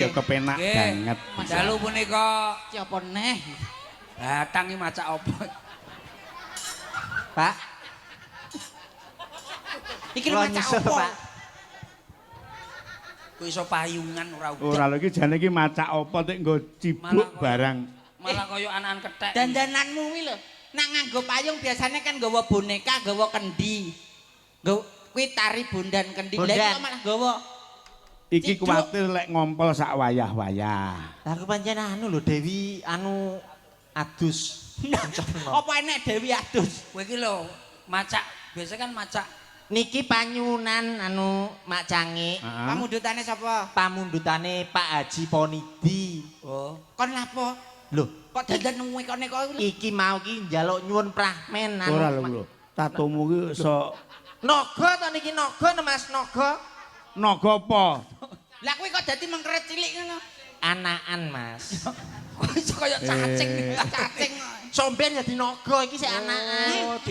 Ya kepenak banget. Dalu punika Siapa neh? Batang iki macak apa? Pak, Iki lho kula macak nyusul, apa? Pak. Kuwi iso payungan ora udan. Ora lho, iki jane iki macak apa tek nggo cibuk Malah kaya- barang. Malah kaya anakan kethek. Dandananmu kuwi lho. Nak nganggo payung biasanya kan nggawa boneka, nggawa kendi. Nggawa kuwi tari bondan kendi. Lah iki Bondan. kok malah nggawa Iki Ciduk. kuwatir lek ngompol sak wayah-wayah. Lah aku pancen anu lho, Dewi anu adus. Kencana. Apa enek Dewi adus? Kowe iki lho macak, biasa kan macak. Niki panyunan anu Mak Cange, Heeh. Pamundutane sapa? Pamundutane Pak Haji Ponidi. Oh. Kon lapo? Lho, Kok dandan neko-neko iku lho? Iki mau ki njaluk nyuwun prahmen anu. Ora lho lho. Tatomu ki iso Naga to niki, naga no Mas, naga. Naga apa? Lah kuwi kok dadi mengkeret cilik ngono? Anakan, Mas. Kok iso kaya cacing. Cacing. Somben dadi naga iki sik anakan.